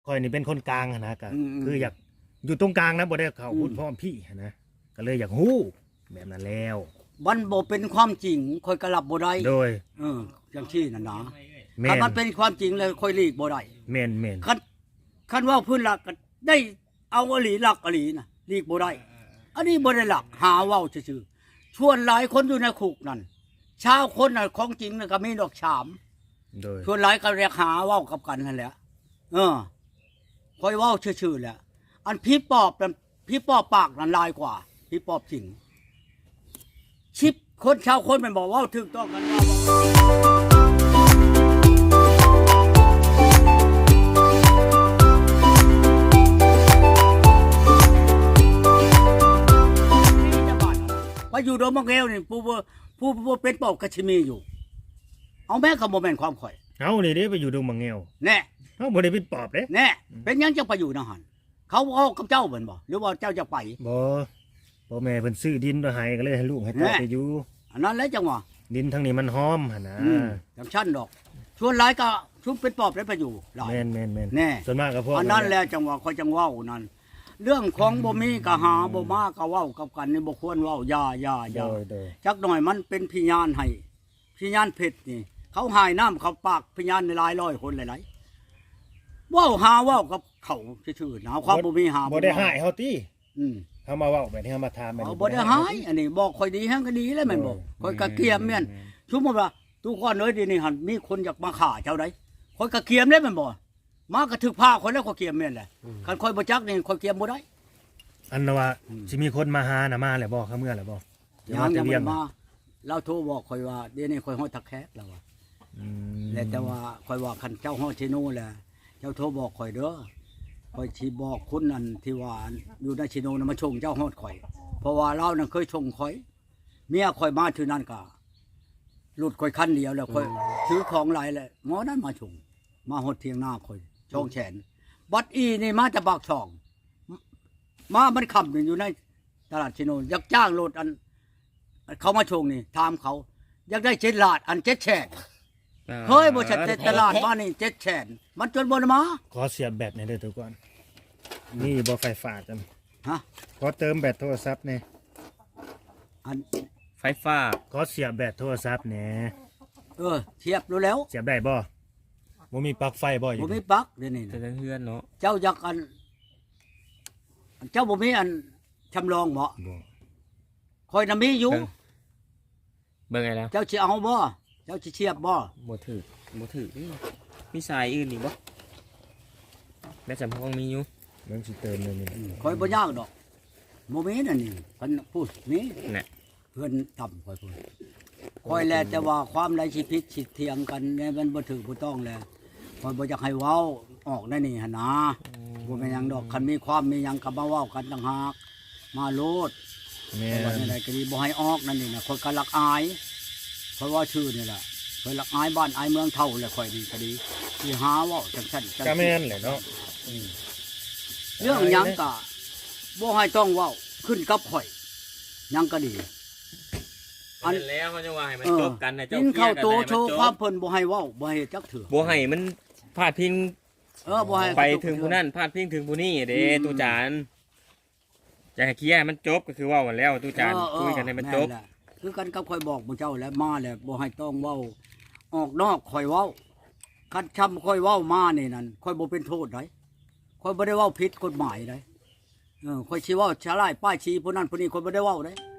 ຂ້ອຍນີ້ເປັນຄົນກາງຫັ້ນນະ ກໍ ອືມໆ ຄືຢາກຢູ່ຕົງກາງນະ ບໍ່ໄດ້ເຂົ້າ ອືມ ຮຸ້ນພ້ອມພີ່ຫັ້ນນະ ກໍເລີຍຢາກຮູ້ແບບນັ້ນແລ້ວ. ມັນບໍ່ເປັນຄວາມຈິງ ຂ້ອຍກໍຮັບບໍ່ໄດ້ ໂດຍ ເອີ ຈັ່ງຊີ້ນັ້ນນະ ແມ່ນ ຄັນມັນເປັນຄວາມຈິງແລ້ວ ຂ້ອຍຫຼີກບໍ່ໄດ້ ແມ່ນໆ ຄັນ ຄັນເວົ້າພື້ນລະກໍໄດ້ ເອົາອີ່ຫຼີ ລັກອີ່ຫຼີນະ ຫຼີກບໍ່ໄດ້. ອັນນີ້ບໍ່ໄດ້ລັກ ຫາເວົ້າຊື່ໆ. ສ່ວນຫຼາຍຄົນຢູ່ໃນຄຸກນັ້ນ ຊາວຄົນນະ ຂອງຈິງນະກໍມີດອກສາມ ໂດຍ ສ່ວນຫຼາຍກໍຢາກຫາເວົ້າກັບກັນຫັ້ນແຫຼະ. ເອີ ຂ້ອຍເວົ້າຊື່ໆແຫຼະ ອັນຜີປອບນັ້ນ ຜີປອບປາກນັ້ນຫຼາຍກວ່າຜີປອບຈິງ. ສິບຄົນ ຊາວຄົນແມ່ນບໍ່ ເວົ້າຖືກຕ້ອງກັນວ່າ ໄປຢູ່ດອງໝາກແງວນີ້ ຜູ້ບໍ່ ຜູ້ບໍ່ເປັນປອບກໍຊິມີຢູ່. ເອົາແມ້ ກໍບໍ່ແມ່ນຄວາມຂ້ອຍ ເຮົານີ້ເດ້ໄປຢູ່ດອງໝາກແງວ ແນ່ ເຮົາບໍ່ໄດ້ເປັນປອບເດ້ ແນ່ ອືມ ເປັນຫຍັງຈັ່ງໄປຢູ່ນຳຫັ້ນ? ເຂົາເວົ້າກັບເຈົ້າແມ່ນບໍ່ ຫຼືວ່າເຈົ້າຢາກໄປ? ບໍ່ ພໍ່ແມ່ເພິ່ນຊື້ດິນໄວ້ໃຫ້ ກໍເລີຍໃຫ້ລູກໃຫ້ເຕົ້າ ແນ່ ໄປຢູ່. ອັນນັ້ນແຫຼະຈັ່ງວ່າ ດິນທາງນີ້ມັນຫອມຫັ້ນນະ ອືມ ຈັ່ງຊັ້ນດອກ. ສ່ວນຫຼາຍກໍຊຸມເປັນປອບໄດ້ໄປຢູ່ຫຼາຍ ແມ່ນໆໆ ແນ່ ສ່ວນມາກກໍພວກ ອັນນັ້ນແຫຼະຈັ່ງວ່າຂ້ອຍຈັ່ງເວົ້ານັ້ນ ເລື່ອງຂອງບໍ່ມີກໍຫາ ອືມ ບໍ່ມາກໍເວົ້າກັບກັນນີ້ ບໍ່ຄວນເວົ້າ ຢ່າ ຢ່າ ຢ່າ ໂດຍ ໂດຍ ຈັກໜ້ອຍມັນເປັນພະຍານໃຫ້ ພະຍານເທັດນີ້ ເຂົາຫາຍນ້ຳເຂົ້າປາກພະຍານຫຼາຍຮ້ອຍຄົນຫຼາຍໆ ເວົ້າຫາເວົ້າກັບເຂົາຊື່ໆນະ ເອົາຄວາມບໍ່ມີຫາ ບໍ່ໄດ້ ບໍ່ມາ ຫາຍເຮົາຕິ ອືມ ເຮົາມາເວົ້າແບບນີ້ ເຮົາມາຖາມແບບນີ້ ເຮົາບໍ່ໄດ້ຫາຍ ອັນນີ້ບອກຂ້ອຍດີແຮງກໍດີແລ້ວແມ່ນບໍ່? ໂດຍ ຂ້ອຍກໍກຽມແມ່ນ ແມ່ນໆ ສົມມຸດວ່າຕູ້ກ່ອນເອີຍ ດຽວນີ້ຫັ້ນມີຄົນຢາກມາຂ້າເຈົ້າໃດ ຂ້ອຍກໍກຽມແລ້ວແມ່ນບໍ່? ມາກະຖືກພາຂ້ອຍແລ້ວ ຂ້ອຍກຽມແມ່ນແຫຼະ ອືມ ຄັນຂ້ອຍບໍ່ຈັກນີ້ ຂ້ອຍກຽມບໍ່ໄດ້. ອັນວ່າ ອືມ ຊິມີຄົນມາຫານະ ມາແລ້ວບໍ່? ເຂົາເມືອແລ້ວບໍ່? ຍັງ ຍັງບໍ່ໄດ້ມາ. ລາວໂທບອກຂ້ອຍວ່າ ດຽວນີ້ຂ້ອຍຮອດທ່າແຂກ ລາວວ່າ ອືມ ແລະ ແຕ່ວ່າຂ້ອຍວ່າ ຄັນເຈົ້າຮອດເຊໂນແລ້ວ ເຈົ້າໂທບອກຂ້ອຍເດີ ຂ້ອຍຊິບອກຄົນນັ້ນທີ່ວ່າຢູ່ໃນເຊໂນນະ ມາສົ່ງເຈົ້າຮອດຂ້ອຍ ເພາະວ່າລາວນັ້ນເຄີຍສົ່ງຂ້ອຍ ເມຍຂ້ອຍມາເທື່ອນັ້ນກະ ລົດຂ້ອຍຄັນດຽວແລ້ວ ຂ້ອຍ ອືມ ຖືຂອງຫຼາຍແລ້ວ ໝໍນັ້ນມາສົ່ງ ມາຮອດຖຽງນາຂ້ອຍ ສອງແສນ. ບັດອີ່ນີ້ມາແຕ່ປາກຊ່ອງ ມາມັນຄ່ຳຢູ່ໃນຕະຫຼາດເຊໂນ ຢາກຈ້າງລົດອັນ ເຂົາມາສົ່ງນີ້ ຖາມເຂົາ ຢາກໄດ້ເຈັດລ້ານ ອັນ ເຈັດແສນ ເຄີຍບໍ່? ຈາກແຕ່ຕະຫຼາດມານີ້ ເຈັດແສນ ມັນຈົນບໍ່ໄດ້ມາ. ຂໍສຽບແບັດແດ່ເດີທຸກຄົນ ອືມ ມີບໍ່ໄຟຟ້າຈັ່ງ? ຮະ? ຂໍເຕີມແບັດໂທລະສັບແດ່ ອັນ ໄຟຟ້າ ຂໍສຽບແບັດໂທລະສັບແດ່. ເອີ ສຽບໂລດແລ້ວ ສຽບໄດ້ບໍ່? ບໍ່ມີປັກໄຟບໍ່? ຢູ່ ບໍ່ມີປັກດຽວນີ້ນະ ແຕ່ເຮືອນເນາະ. ເຈົ້າຢາກອັນ ເຈົ້າບໍ່ມີອັນ ສຳລອງບໍ່? ບໍ່ ຂ້ອຍນະມີຢູ່ ເບິ່ງ ເບິ່ງໃຫ້ແລ້ວ ເຈົ້າຊິເອົາບໍ່? ເຈົ້າຊິສຽບບໍ່? ບໍ່ຖືກ ບໍ່ຖືກເດ້ ມີສາຍອື່ນອີກບໍ່? ແບດສຳຮອງມີຢູ່ ເບິ່ງຊິເຕີມແນວນີ້ ອືມ ຂ້ອຍບໍ່ຍາກດອກ ບໍ່ມີນັ້ນນີ້ ຄັນພຸ້ນມີ ນະ ເຮືອນຕ່ຳຂ້ອຍພຸ້ນ ຂ້ອຍແລະ ແຕ່ວ່າຄວາມໃດຊິຜິດຊິຖຽງກັນແນວມັນບໍ່ຖືກບໍ່ຕ້ອງແລະ ຂ້ອຍບໍ່ຢາກໃຫ້ເວົ້າອອກໃນນີ້ຫັ້ນນາ ອືມ ບໍ່ແມ່ນຫຍັງດອກ ຄັນມີຄວາມມີຫຍັງກໍມາເວົ້າກັນຕ່າງຫາກ ມາໂລດ ແມ່ນ ເພາະວ່າແນວໃດກໍດີ ບໍ່ໃຫ້ອອກນັ້ນນີ້ນະ ຂ້ອຍກໍລັກອາຍ ຂ້ອຍເວົ້າຊື່ນີ້ລະ ຂ້ອຍລັກອາຍບ້ານອາຍເມືອງເຖົ້າແຫຼະ ຂ້ອຍນີ້ກໍດີ ຊິຫາເວົ້າຈັ່ງຊັ້ນຈັ່ງ ກໍແມ່ນແຫຼະເນາະ ອືມ ເລື່ອງຫຍັງກໍບໍ່ໃຫ້ຕ້ອງເວົ້າ ຂຶ້ນກັບຂ້ອຍ ຫຍັງກໍດີ ອັນນັ້ນແຫຼະ ເຮົາຍັງວ່າໃຫ້ມັນ ເອີ ຈົບກັນ ໃຫ້ເຈົ້າ ກິນເຂົ້າໂຕໂຊຄວາມເພິ່ນ ບໍ່ໃຫ້ເວົ້າ ບໍ່ໃຫ້ເຮັດຈັກເທື່ອ ບໍ່ໃຫ້ມັນພາດພິງ ເອີ ບໍ່ໃຫ້ໄປເຖິງຜູ້ນັ້ນ ພາດພິງເຖິງຜູ້ນີ້ເດ້ ອືມ ຕູ້ຈານ ຢາກໃຫ້ເຄລຍໃຫ້ມັນຈົບ ກໍຄືເວົ້າຫັ້ນແຫຼະ ຕູ້ຈານ ເອີ ເອີ ຄຸຍກັນໃຫ້ມັນຈົບ ແມ່ນແຫຼະ ຄືກັນກັບຂ້ອຍບອກໝູ່ເຈົ້າແຫຼະ ມາແລ້ວບໍ່ໃຫ້ຕ້ອງເວົ້າອອກນອກຂ້ອຍເວົ້າ ຄັນຊ່ຳຂ້ອຍເວົ້າມານີ້ນັ້ນ ຂ້ອຍບໍ່ເປັນໂທດໃດ ຂ້ອຍບໍ່ໄດ້ເວົ້າຜິດກົດໝາຍໃດ ເອີ ຂ້ອຍຊິເວົ້າຊະລາຍປ້າຍສີຜູ້ນັ້ນຜູ້ນີ້ ຂ້ອຍບໍ່ໄດ້ເວົ້າເດ້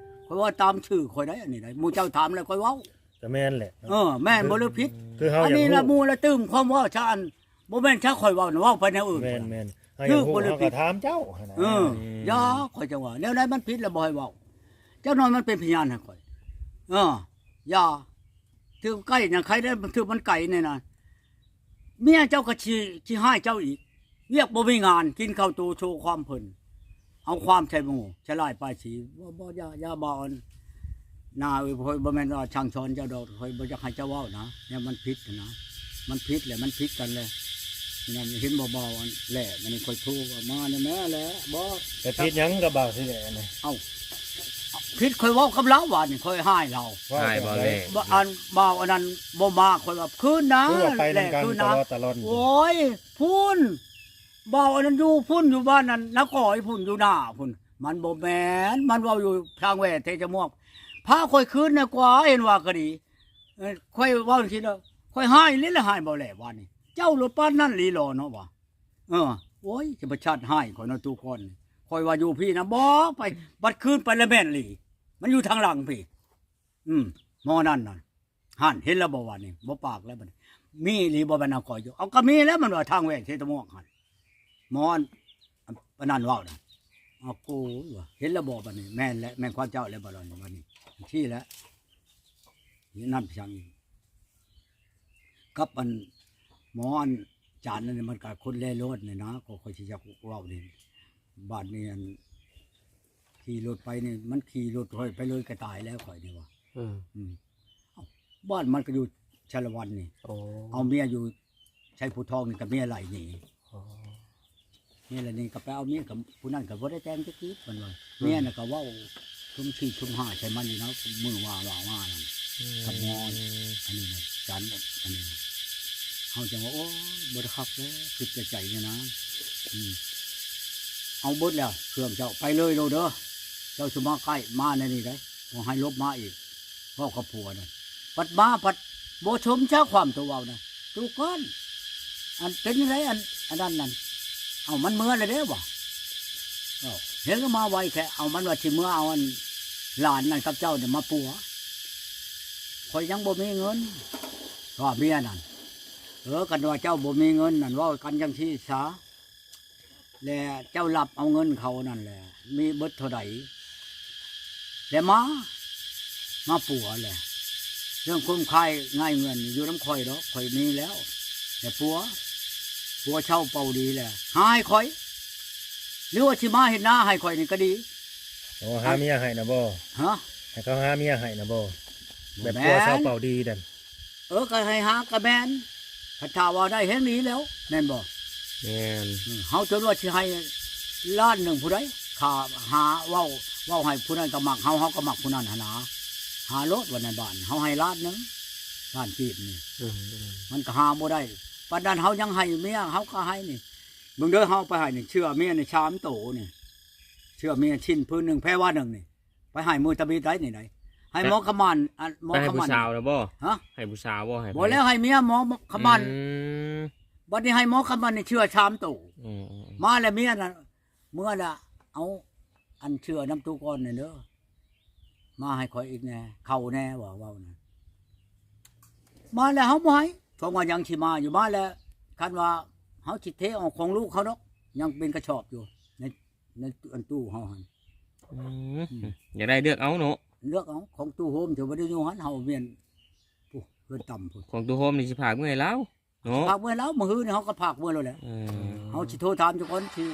ຂ້ອຍເວົ້າຕາມຊື່ຂ້ອຍໄດ໋ ອັນນີ້ໄດ໋ ໝູ່ເຈົ້າຖາມແລ້ວຂ້ອຍເວົ້າ ກໍແມ່ນແຫຼະ ເອີ ແມ່ນບໍ່ຫຼືຜິດ ຄືເຮົາ ອັນນີ້ລະ ຢາກຮູ້ ໝູ່ລະຕື່ມຄວາມເວົ້າຊະ ອັນ ບໍ່ແມ່ນຊະຂ້ອຍເວົ້ານະ ເວົ້າໄປແນວອື່ນ ແມ່ນໆ ເຮົາຢາກຮູ້ ເຮົາກໍຖາມເຈົ້າຫັ້ນນະ ເອີ ອືມ ຢ່າ ຂ້ອຍຈັ່ງວ່າ ແນວໃດມັນຜິດລະບໍ່ໃຫ້ເວົ້າ ຈັກໜ້ອຍມັນເປັນພະຍານໃຫ້ຂ້ອຍ ເອີ ຢ່າ ຖືກໃກ້ນະ ໃຄໄດ້ ຖືກມັນໄກນີ້ນະ ເມຍເຈົ້າກໍຊິ ຊິຮ້າຍເຈົ້າອີກ ວຽກບໍ່ມີງານ ກິນເຂົ້າໂຕໂຊຄວາມເພິ່ນ ເອົາຄວາມໃສ່ໝູ່ ໃສ່ຫຼາຍປາຍສີ ບໍ່ ບໍ່ ຢ່າ ຢ່າ ບ່າວອັນ ນ້າເອີຍ ຂ້ອຍບໍ່ແມ່ນວ່າສັ່ງສອນເຈົ້າດອກ ຂ້ອຍບໍ່ຢາກໃຫ້ເຈົ້າເວົ້ານະ ແນວມັນຜິດຫັ້ນນະ ມັນຜິດແຫຼະ ມັນຜິດກັນແຫຼະ ນັ້ນເຫັນບໍ່ ບ່າວອັນ ແຫຼະ ມັນຂ້ອຍໂທວ່າ ມານີ້ແມ່ແຫຼະ ບໍ່ ໄປຜິດຫຍັງກັບບ່າວຊິແຫຼະນີ້ ເອົ້າ ຜິດ ຂ້ອຍເວົ້າກັບລາວ ວານນີ້ຂ້ອຍຮ້າຍລາວ ຮ້າຍບໍ່ແຫຼະ ບ່າວອັນນັ້ນບໍ່ມາ ຂ້ອຍວ່າຄືນນະ ຄືວ່າໄປນຳກັນຕະຫຼອດຕະຫຼອດ ໂອ້ຍ ພຸ້ນ ບ່າວອັນນັ້ນຢູ່ພຸ້ນ ຢູ່ບ້ານນັ້ນນາກອຍພຸ້ນ ຢູ່ໜ້າພຸ້ນ. ມັນບໍ່ແມ່ນ ມັນເວົ້າຢູ່ທາງແຫວເທຈະມວກ ພາຂ້ອຍຄືນແດ່ກວ່າ ເຫັນວ່າກໍດີ. ເອີ ຂ້ອຍເວົ້າຈັ່ງຊີ້ເດີ ຂ້ອຍຮ້າຍອີ່ຫຼີລະ ຮ້າຍບໍ່ແຫຼວານີ້ ເຈົ້າໂລດປານນັ້ນອີ່ຫຼີເນາະວ່າ. ເອີ ໂອ້ຍ ຈະມາຊາດຮ້າຍຂ້ອຍເນາະ ຕູກ່ອນ ຂ້ອຍວ່າຢູ່ພີ້ນະ ບໍ່ໄປ ບັດຄືນໄປລະແມ່ນອີ່ຫຼີ ມັນຢູ່ທາງຫຼັງພີ້. ອືມ ໝໍນັ້ນນະ ຫັ້ນ ເຫັນແລ້ວບໍ່ວານີ້ ບໍ່ປາກແລ້ວບັດນີ້ ມີອີ່ຫຼີບໍ່ແມ່ນເອົາຂ້ອຍຢູ່ ເອົາ ກໍມີແລ້ວ ມັນວ່າທາງແຫວກເຊຕະໝວກຫັ້ນ ໝໍອັນ ອັນນັ້ນເວົ້ານະ. ເອົາ ໂກຍວ່າ ເຫັນແລ້ວບໍ່ບັດນີ້ ແມ່ນແຫຼະ ແມ່ນຄວາມເຈົ້າແລ້ວບັດນີ້ ບັດນີ້ ທີ່ແຫຼະ ນັ້ນໄປຊ່າງອີກ ກັບອັນ ໝໍອັນ ຈານນັ້ນ ມັນກໍຄົນແລ່ໂລດນີ້ນະ ກໍຂ້ອຍຊິຢາກເວົ້ານີ້ ບາດນີ້ອັນ ຂີ່ລົດໄປນີ້ ມັນຂີ່ລົດຂ້ອຍໄປເລີຍກໍຕາຍແລ້ວຂ້ອຍນີ້ວ່າ. ອືມ ອືມ ເອົ້າ ບ້ານມັນກໍຢູ່ຊາລະວັນນີ້. ໂອ້ ເອົາເມຍຢູ່ໄຊພູທອງນີ້ ກໍເມຍໄລ່ໜີ. ອໍ ເມຍໄລ່ໜີ ກໍໄປເອົາເມຍກັບຜູ້ນັ້ນ ກໍບໍ່ໄດ້ແຕ່ງຈັກທີບ ເພິ່ນວ່າ. ອືມ ເມຍນະກໍເວົ້າຊຸມສີ່ຊຸມຫ້າໃສ່ມັນຢູ່ນະ ມື້ວ່າວ່າມານັ້ນ. ອືມ ກັບໝໍອັນນີ້ນະ ຈັນອັນນີ້ນະ ເຮົາຈັ່ງວ່າ ໂອ້ຍ ບໍ່ໄດ້ຄັກແລ້ວ ຄິດແຕ່ໃຈນີ້ນະ. ອືມ ເອົາເບິດແລ້ວເຄື່ອງເຈົ້າ ໄປເລີຍໂລດເດີ ເຈົ້າຊິມາໃກ້ ມາແນວນີ້ໄດ໋ ບໍ່ໃຫ້ຫຼົບມາອີກ. ເວົ້າກັບຜົວນະ ບັດມາພັດບໍ່ຊົມຊະຄວາມໂຕເວົ້ານະ ຕູກ່ອນ ອັນເປັນຈັ່ງໃດ ອັນ ອັນນັ້ນນັ້ນ ເອົາ ມັນເມືອແລ້ວເດ້ວ່າ. ເອີ ເຫັນກໍມາໄວແທ້ ເອົາ ມັນວ່າຊິເມືອເອົາອັນຫຼານນັ້ນກັບເຈົ້ານີ້ມາປົວ ຂ້ອຍຍັງບໍ່ມີເງິນ ວ່າເມຍນັ້ນ. ເອີ ຄັນວ່າເຈົ້າບໍ່ມີເງິນນັ້ນ ເວົ້າກັນຈັ່ງຊີ້ຊະ ແລະເຈົ້າລັບເອົາເງິນເຂົານັ້ນແຫຼະ ມີເບິດເທົ່າໃດ ແລະມາ ມາປົວແຫຼະ. ເລື່ອງໂຄມຄາຍງ່າຍເງິນຢູ່ນຳຂ້ອຍດອກ ຂ້ອຍມີແລ້ວ ແລະປົວ ປົວເຊົາເປົ່າດີແຫຼະ ຫາໃຫ້ຂ້ອຍ ຫຼືວ່າຊິມາເຮັດນາໃຫ້ຂ້ອຍນີ້ກໍດີ. ໂອ້ ຫາເມຍໃຫ້ນະບໍ່? ຮະ? ໃຫ້ເຂົາຫາເມຍໃຫ້ນະບໍ່? ແບບ ບໍ່ແມ່ນ ຜົວເຊົາເປົ່າດີນັ້ນ. ເອີ ກໍໃຫ້ຫາກໍແມ່ນ ຄັນຖ້າວ່າໄດ້ແຮງດີແລ້ວ ແມ່ນບໍ່? ແມ່ນ. ອືມ ເຮົາຈົນວ່າຊິໃຫ້ລ້ານໜຶ່ງພຸ້ນໃດ໋ ຄ່າຫາ ເວົ້າ ເວົ້າໃຫ້ຜູ້ນັ້ນກໍມັກເຮົາ ເຮົາກໍມັກຜູ້ນັ້ນຫັ້ນນາ ຫາໂລດວ່າໃນບ້ານ ເຮົາໃຫ້ລ້ານໜຶ່ງ ລ້ານກີບນີ້. ອືມໆ ມັນກໍຫາບໍ່ໄດ້ ປານນັ້ນເຮົາຍັງໃຫ້ເມຍ ເຮົາກໍໃຫ້ນີ້ ເບິ່ງເດີ ເຮົາໄປໃຫ້ນີ້ ເສື້ອເມຍນີ້ສາມໂຕນີ້ ເສື້ອເມຍຊິ້ນພື້ນໜຶ່ງ ແພວາໜຶ່ງນີ້ ໄປໃຫ້ມື້ຕະບິດໄດ໋ນີ້ໄດ໋ ໃຫ້ໝໍຄຳໝັ້ນ ອັນ ໝໍຄຳໝັ້ນ ໃຫ້ຜູ້ສາວນະບໍ່? ຮະ? ໃຫ້ຜູ້ສາວບໍ່? ໃຫ້ ບໍ່ແລ້ວ ໃຫ້ເມຍໝໍຄຳໝັ້ນ. ອືມ ບັດນີ້ໃຫ້ໝໍຄຳໝັ້ນນີ້ເສື້ອສາມໂຕ. ອືມໆໆ ມາແລ້ວເມຍນະ ເມື່ອລະ ເອົາ ອັນເສື້ອນຳຕູ້ກ່ອນນີ້ເດີ ມາໃຫ້ຂ້ອຍອີກແດ່ ເຂົ້າແດ່ ວ່າເວົ້ານະ. ມາແລ້ວເຮົາບໍ່ໃຫ້ ເພາະວ່າຍັງຊິມາຢູ່ ມາແລ້ວ ຄັນວ່າເຮົາຊິເທອອກຂອງລູກເຮົາດອກ ຍັງເປັນກະສອບຢູ່ ໃນ ໃນ ອັນຕູ້ເຮົາຫັ້ນ. ອືມ ອືມ ຢາກໄດ້ເລືອກເອົາເນາະ ເລືອກເອົາ ຂອງຕູ້ໂຮມ ເຈົ້າບໍ່ໄດ້ຢູ່ຫັ້ນ ເຮົາແມ່ນ ໂອ້ ເຮືອນຕ່ຳພຸ້ນ ຂອງຕູ້ໂຮມນີ້ຊິຝາກເມືອໃຫ້ລາວເນາະ ຝາກເມືອໃຫ້ລາວ ມື້ຮືນີ້ເຮົາກໍຝາກເມືອແລ້ວແຫຼະ. ເອີ ເຮົາຊິໂທຖາມເຈົ້າກ່ອນ ຊິ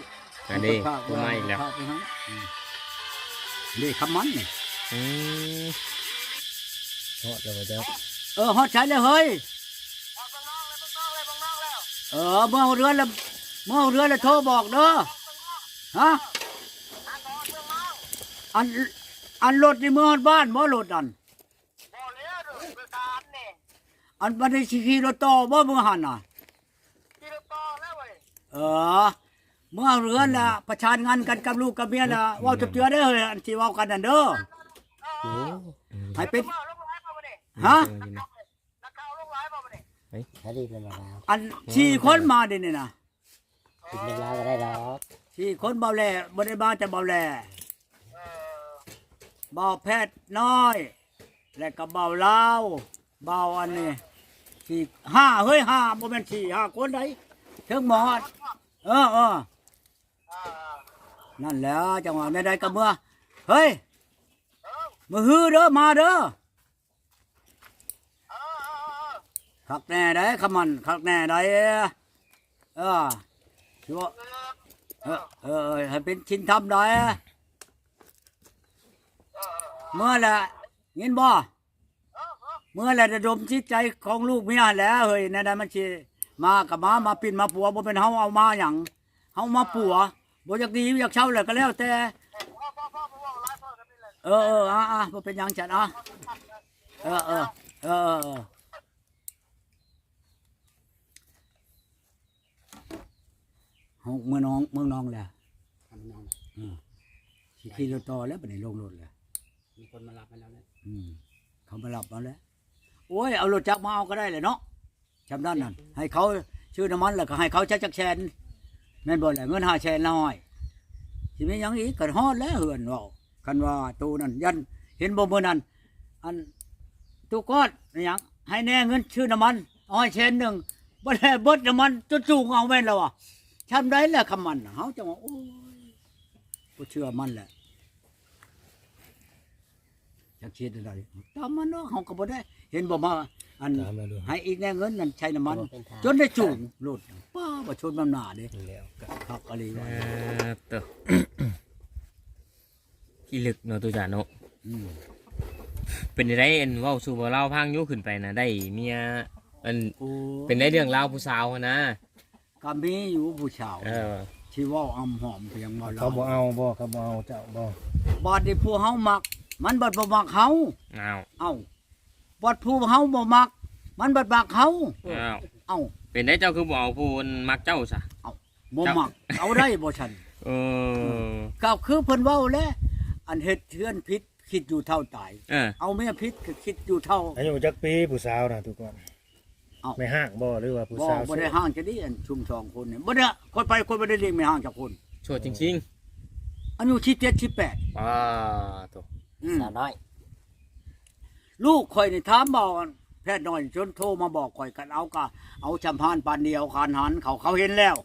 ອັນນີ້ ໂທໄປ ໂທມາອີກແລ້ວ ຝາກໄປໃຫ້ ອືມ ເດ້ ຄຳໝັ້ນນີ້. ອືມ ຮອດແລ້ວບໍ່ຈັກ ເອີ ຮອດໃສແລ້ວເຮີ້ຍ? ຮອດເມືອງນອກແລ້ວ ເມືອງນອກແລ້ວ ເມືອງນອກແລ້ວ. ເອີ ເມືອເຮືອນແລ້ວ ເມືອເຮືອນແລ້ວໂທບອກເດີ. ຮະ? ອັນ ອັນລົດນີ້ເມືອຮອດບ້ານບໍ່ ລົດນັ້ນ? ບໍ່ແລ້ວ ໂດຍໂດຍການນີ້ ອັນບັດນີ້ຊິຂີ່ລົດຕໍ່ບໍ່ ເມືອຫັ້ນນະ? ຂີ່ລົດຕໍ່ແລ້ວເວີຍ. ເອີ ເມືອເຮືອນລະ ອືມ ປະສານງານກັນກັບລູກກັບເມຍລະ ອືມ ເວົ້າຈັກເທື່ອເດີ ອັນຊິເວົ້າກັນນັ້ນເດີ. ໂອ້ ໃຫ້ເປັນ ເວົ້າລົງຫຼາຍບໍ່ມື້ນີ້? ຮະ? ນັກຂ່າວລົງຫຼາຍບໍ່ມື້ນີ້? ເຮີ້ຍ ອັນສີ່ຄົນມາເດນີ້ນະ ກິນນ້ຳລາວກໍໄດ້ດອກ ສີ່ຄົນ ເບົາແຫຼ ບໍ່ໄດ້ມາແຕ່ເບົາແຫຼ ເອີ ເບົາແພດນ້ອຍ ແລະກໍເບົາລາວ ເບົາອັນນີ້ ສີ່ ຫ້າ ເຮີ້ຍ ຫ້າ ບໍ່ແມ່ນສີ່ຫ້າຄົນໃດ ເຖິງໝໍ ເອີ ເອີ ນັ້ນແຫຼະ ຈັ່ງວ່າແນວໃດກໍເມືອ ເຮີ້ຍ ມື້ຮືເດີ ມາເດີ. ເອີ ເອີ ເອີ ຄັກແນ່ໃດ໋ ຄຳໝັ້ນ ຄັກແນ່ໃດ໋. ເອີ ຊິວ່າ ເອີ ເອີ ເອີ ໃຫ້ເປັນສິນທຳໃດ໋. ເອີ ເອີ ເອີ ເມື່ອແຫຼະ ຍິນບໍ່? ເອີ ເອີ ເມື່ອແຫຼະ ລະດົມຈິດໃຈຂອງລູກເມຍຫັ້ນແຫຼະເຮີ້ຍ ແນວໃດມັນຊິມາກໍມາ ມາປິ່ນມາປົວ ບໍ່ແມ່ນເຮົາເອົາມາຫຍັງ. ເຮົາມາປົວ ບໍ່ຢາກດີຢາກເຊົາແຫຼະກໍແລ້ວແຕ່. ເອີ ເອີ ອ່າ ອ່າ ບໍ່ເປັນຫຍັງຊັ້ນ ອ່າ ເອີ ເອີ ເອີ ເອີ ເອີ. ຮອດເມືອງນອງ ເມືອງນອງແລ້ວ ທຳນອງ ເອີ ຊິຂີ່ລົດຕໍ່ແລ້ວ ບັດນີ້ລົງລົດແລ້ວ ມີຄົນມາຮັບໃຫ້ແລ້ວແຫຼະ ອືມ ເຂົາມາຮັບເອົາແລ້ວ ໂອ້ຍ ເອົາລົດຈັກມາເອົາກໍໄດ້ແຫຼະເນາະ ຊ່ຳນັ້ນນັ້ນ ໃຫ້ເຂົາຊື້ນ້ຳມັນ ແລ້ວກໍໃຫ້ເຂົາຈັກ ຈັກແສນ ແມ່ນບໍ່ແຫຼະ ເງິນຫ້າແສນລະຮ້ອຍ ຊິມີຫຍັງອີກ ກໍຮອດແລ້ວເຮືອນເວົ້າ ຄັນວ່າໂຕນັ້ນ ຢ້ານເຫັນບໍ່ມື້ນັ້ນ ອັນ ຕູ້ກອດ ອີຫຍັງ ໃຫ້ແດ່ເງິນຊື້ນ້ຳມັນ ເອົາໃຫ້ແສນໜຶ່ງ ບໍ່ໄດ້ເບິດນ້ຳມັນຈົນສູງເອົາແມ່ນລະວະ ຊ່ຳໃດລະຄຳມັນ ເຮົາຈັ່ງວ່າ ໂອ້ຍ ບໍ່ເຊື່ອມັນແຫຼະ ຈັກຊິເຮັດແນວໃດ ຕາມມັນເນາະ ເຮົາກໍບໍ່ໄດ້ ເຫັນບໍ່ມາ ອັນ ຕາມມາດູ ໃຫ້ອີກແດ່ເງິນນັ້ນໃຊ້ນ້ຳມັນ ບໍ່ເປັນທາງ ຈົນໄດ້ຈູງລົດ ປ້າ ປະຊົນນຳໜ້າເດ້ ແລ້ວກໍຄັກອີ່ຫຼີວ່າ ເອີ ໂຕ ພິລຶກເນາະ ຕຸຈານເນາະ ອືມ ເປັນໃດ ອັນ ເວົ້າສູ່ບ່າວລາວຟັງຢູ່ ຂຶ້ນໄປນະ ໄດ້ເມຍ ອັນ ໂອ້ ເປັນໃດເລື່ອງລາວຜູ້ສາວຫັ້ນນະ ກໍມີຢູ່ຜູ້ສາວ ເອີ ທີ່ເວົ້າອຳຫອມພຽງວ່າ ເຂົາບໍ່ເອົາບໍ່ ເຂົາບໍ່ເອົາເຈົ້າບໍ່ ບາດນີ້ຜູ້ເຮົາມັກ ມັນບັດບໍ່ມັກເຮົາ ອ້າວ ເອົ້າ ບັດຜູ້ເຮົາບໍ່ມັກ ມັນບັດມັກເຮົາ ອ້າວ ເອົ້າ ເປັນໃດເຈົ້າຄືບໍ່ເອົາຜູ້ມັກເຈົ້າຊະ ເອົ້າ ບໍ່ມັກ ເຈົ້າ ເອົາໄດ້ບໍ່ຊັ້ນ ເອີ ກໍຄືເພິ່ນເວົ້າແຫຼະ ອັນເຮັດເຮືອນຜິດຄິດຢູ່ເທົ່າຕາຍ ເອີ ເອົາເມຍຜິດກໍຄິດຢູ່ເທົ່າ ອາຍຸຈັກປີຜູ້ສາວນະ ທຸກຄົນ ເອົ້າ ແມ່ຮ້າງບໍ່ ຫຼືວ່າຜູ້ສາວ ບໍ່ໄດ້ຮ້າງຈະດີ ອັນຊຸມສອງຄົນນີ້ ບໍ່ໄດ້ ຂ້ອຍໄປ ຂ້ອຍບໍ່ໄດ້ລ້ຽງແມ່ຮ້າງຈັກຄົນ ໂສດຈິງໆ ອາຍຸສິບເຈັດ ສິບແປດ ປາໂທ ອືມ ສາວນ້ອຍ ລູກຂ້ອຍນີ້ຖາມເວົ້າ ແພດນ້ອຍຈົນໂທມາບອກຂ້ອຍ ຄັນເອົາກໍເອົາຊຳພານປານດຽວ ຄານຫັນເຂົາ ເຂົາເຫັນແລ້ວ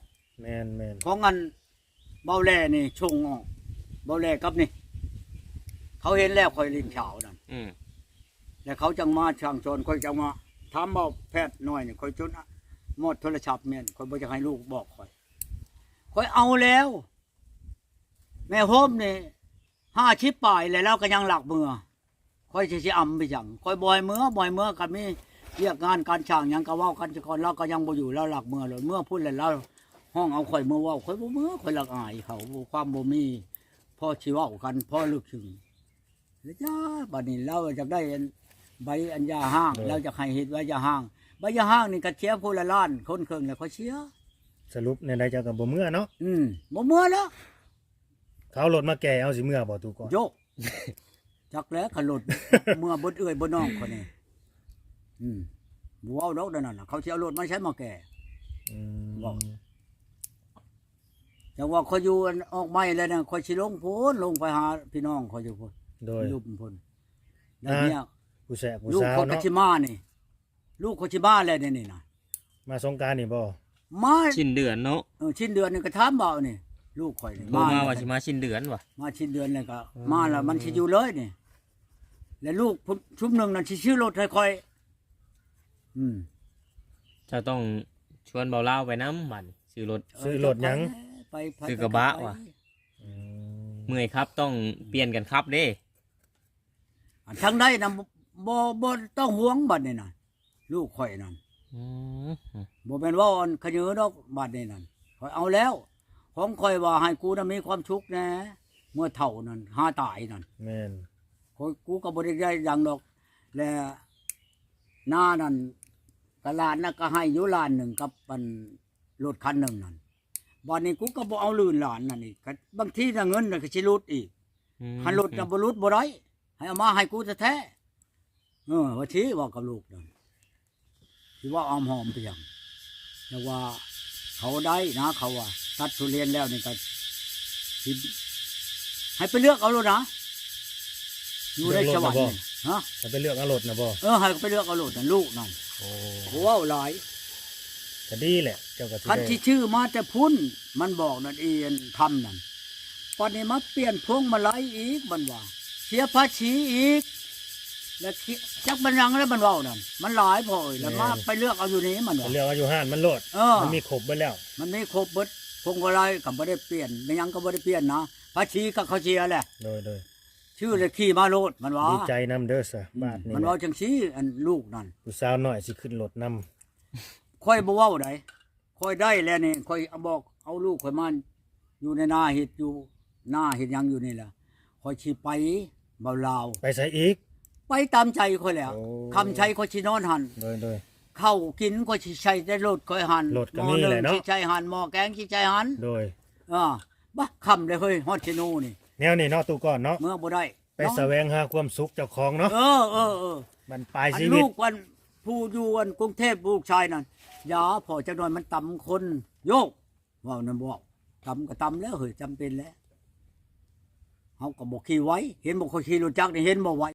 ແມ່ນໆ ຂອງອັນ ເບົາແຫຼນີ້ສົ່ງອອກ ເບົາແຫຼກັບນີ້ ເຂົາເຫັນແລ້ວຂ້ອຍຫຼິ້ນສາວນັ້ນ ອືມ ແລ້ວເຂົາຈັ່ງມາສັ່ງສອນ ຂ້ອຍຈັ່ງມາຖາມເບົາແພດນ້ອຍນີ້ ຂ້ອຍຈົນມອດໂທລະສັບແມ່ນ ຂ້ອຍບໍ່ຢາກໃຫ້ລູກບອກຂ້ອຍ ຂ້ອຍເອົາແລ້ວ ແມ່ໂຮມນີ້ຫ້າສິບປາຍແລ້ວ ລາວກໍຍັງລັກເມືອ ຂ້ອຍຊິ ຊິອຳໄປຫຍັງ ຂ້ອຍບໍ່ໃຫ້ເມືອ ບໍ່ໃຫ້ເມືອ ຄັນມີວຽກງານການສ້າງຫຍັງກໍເວົ້າກັນສາກ່ອນ ລາວກໍຍັງບໍ່ຢູ່ ລາວລັກເມືອໂລດ ເມືອພຸ້ນແລ້ວລາວຮ້ອງເອົາຂ້ອຍເມືອເວົ້າ ຂ້ອຍບໍ່ເມືອ ຂ້ອຍລັກອາຍເຂົາ ຄວາມບໍ່ມີພໍຊິເວົ້າກັນ ພໍລຶກຊຶງ ແລ້ວຈ້າ ບັດນີ້ລາວຢາກໄດ້ອັນ ໃບອັນຢ່າຮ້າງ ໂດຍ ລາວຢາກໃຫ້ເຮັດໃບຢ່າຮ້າງ ໃບຢ່າຮ້າງນີ້ກໍເສຍຜູ້ລະລ້ານຄົນເຄິ່ງແລ້ວ ຂ້ອຍເສຍ ສະຫຼຸບແນວໃດເຈົ້າກໍບໍ່ເມືອເນາະ ອືມ ບໍ່ເມືອແລ້ວ ເຂົາເອົາລົດມາແກ່ເອົາ ຊິເມືອບໍ່ ຕູ້ກອດ ໂຢ ຈັກແຫຼະ ຄັນລົດເມືອເບິດເອື້ອຍເບິດນ້ອງຂ້ອຍນີ້ ອືມ ບໍ່ເວົ້າດອກແນວນັ້ນນະ ເຂົາຊິເອົາລົດມາໃສມາແກ່ ອືມ ເວົ້າ ຈັ່ງວ່າຂ້ອຍຢູ່ອັນອອກໃໝ່ແລ້ວນະ ຂ້ອຍຊິລົງພຸ້ນ ລົງໄປຫາພີ່ນ້ອງຂ້ອຍຢູ່ພຸ້ນ ໂດຍ ຢູ່ພຸ້ນ ໄດ້ເມຍ ຜູ້ແຊກຜູ້ສາວເນາະ ລູກຂ້ອຍກໍຊິມານີ້ ລູກຂ້ອຍຊິມາແລ້ວນີ້ນະ ມາສົງການນີ້ບໍ່? ມາ ສິ້ນເດືອນເນາະ ເອີ ສິ້ນເດືອນນີ້ກໍຖາມເວົ້ານີ້ ລູກຂ້ອຍນີ້ ໂທມາວ່າຊິມາສິ້ນເດືອນວ່າ ມາສິ້ນເດືອນແລ້ວກໍ ອືມ ມາແລ້ວມັນຊິຢູ່ເລີຍນີ້ ແລ້ວລູກຜູ້ ຊຸມໜຶ່ງນັ້ນຊິຊື້ລົດໃຫ້ຂ້ອຍ ອືມ ເຈົ້າຕ້ອງຊວນເບົາລາວໄປນຳ ບັດນີ້ ຊື້ລົດ ເອີ ຊື້ລົດຫຍັງ? ໄປ ໄປ ຊື້ກະບະວ່າ ອືມ ເມື່ອຍຂັບຕ້ອງປ່ຽນກັນຂັບເດ້ ອັນທາງໃດນະ ບໍ່ ບໍ່ ບໍ່ຕ້ອງຫ່ວງບັດນີ້ນະ ລູກຂ້ອຍນັ້ນ ອືມ ບໍ່ແມ່ນເວົ້າອັນຂະເຫຍີດອກ ບັດນີ້ນັ້ນ ຂ້ອຍເອົາແລ້ວ ຂອງຂ້ອຍວ່າໃຫ້ກູນະມີຄວາມສຸກແດ່ ເມື່ອເຖົ້ານັ້ນຫາຕາຍນັ້ນ ແມ່ນ ຂ້ອຍ ກູກໍບໍ່ໄດ້ໄດ້ຫຍັງດອກ ແລະ ນານັ້ນ ກະຫຼານນະກໍໃຫ້ຢູ່ລ້ານໜຶ່ງກັບອັນລົດຄັນໜຶ່ງນັ້ນ ບັດນີ້ກູກໍບໍ່ເອົາລື່ນຫຼານນັ້ນອີກ ກະບາງທີນະເງິນນະກໍຊິຫຼຸດອີກ ອືມ ຄັນຫຼຸດນະບໍ່ຫຼຸດບໍ່ໄດ້ ໃຫ້ເອົາມາໃຫ້ກູແທ້ໆ ເອີ ວ່າຊິເວົ້າກັບລູກນັ້ນ ຊິເວົ້າອ້ອມຫອມໄປຫຍັງ ແຕ່ວ່າເຂົາໄດ້ນະ ເຂົາວ່າ ຕັດທຸລຽນແລ້ວນີ້ກໍຊິ ໃຫ້ໄປເລືອກເອົາໂລດນະ ຢູ່ໃນສະຫວັນ ເລືອກລົດນະບໍ່? ນີ້ ຮະ? ໃຫ້ໄປເລືອກເອົາລົດນະບໍ່? ເອີ ໃຫ້ໄປເລືອກເອົາໂລດນະ ລູກນັ້ນ ໂອ້ ບໍ່ເວົ້າຫຼາຍ ກໍດີແຫຼະ ເຈົ້າກໍຊິ ຄັນ ໄດ້ ຊິຊື້ມາແຕ່ພຸ້ນ ມັນບອກນັ້ນ ອີອັນຄຳນັ້ນ ບັດນີ້ມາປ່ຽນພວງມາໄລອີກ ມັນວ່າ ເສຍພາສີອີກ ແລ້ວ ຈັກມັນຫຍັງແລ້ວມັນເວົ້ານັ້ນ ມັນຫຼາຍພໍ່ເອີຍ ແລ້ວມາ ແມ່ນ ໄປເລືອກເອົາຢູ່ນີ້ ມັນວ່າ ໄປເລືອກເອົາຢູ່ຮ້ານມັນໂລດ ເອີ ມັນມີຄົບເບິດແລ້ວ ມັນມີຄົບເບິດ ພວງມາໄລກໍບໍ່ໄດ້ປ່ຽນ ແມ່ນຫຍັງກໍບໍ່ໄດ້ປ່ຽນນະ ພາສີກໍເຂົາເສຍແຫຼະ ໂດຍ ໂດຍ ຊື້ແລ້ວຂີ່ມາໂລດ ມັນວ່າ ດີໃຈນຳເດີຊະ ອືມ ບາດນີ້ ມັນເວົ້າຈັ່ງຊີ້ ອັນລູກນັ້ນ ຜູ້ສາວນ້ອຍຊິຂຶ້ນລົດນຳ ຂ້ອຍບໍ່ເວົ້າໃດ ຂ້ອຍໄດ້ແລ້ວນີ້ ຂ້ອຍບອກເອົາລູກຂ້ອຍມາຢູ່ໃນນາ ເຮັດຢູ່ນາເຮັດຫຍັງຢູ່ນີ້ແຫຼະ ຂ້ອຍຊິໄປເບົາລາວ ໄປໃສອີກ? ໄປຕາມໃຈຂ້ອຍແຫຼະ ໂອ້ ຄຳໄຊຂ້ອຍຊິນອນຫັ້ນ ໂດຍ ໂດຍ ເຂົ້າກິນຂ້ອຍຊິໃສ່ແຕ່ລົດຂ້ອຍຫັ້ນ ລົດກໍມີແຫຼະເນາະ ໝໍ້ໜຶ່ງຊິໃສ່ຫັ້ນ ໝໍ້ແກງຊິໃສ່ຫັ້ນ ໂດຍ ເອີ ບາ ຄ່ຳເລີຍເຮີ້ຍ ຮອດເຊໂນນີ້ ແນວນີ້ເນາະ ຕູ້ກ່ອນເນາະ ເມືອບໍ່ໄດ້ ໄປສະແຫວງຫາຄວາມສຸກເຈົ້າຂອງເນາະ ເອີ ເອີ ເອີ ບັ້ນປາຍຊີວິດ ອັນລູກ ອັນຜູ້ຢູ່ອັນກຸງເທບ ລູກຊາຍນັ້ນ ຢ່າ ພໍຈັກໜ້ອຍມັນຕຳຄົນ ໂຍກ ເວົ້ານຳ ເວົ້າ ຕຳກໍຕຳແລ້ວເຮີ້ຍ ຈຳເປັນແລ້ວ ເຮົາກໍບໍ່ຂີ່ໄຫວ ເຫັນບໍ່ ຂ້ອຍຂີ່ລົດຈັກນີ້ ເຫັນບໍ່ໄຫວ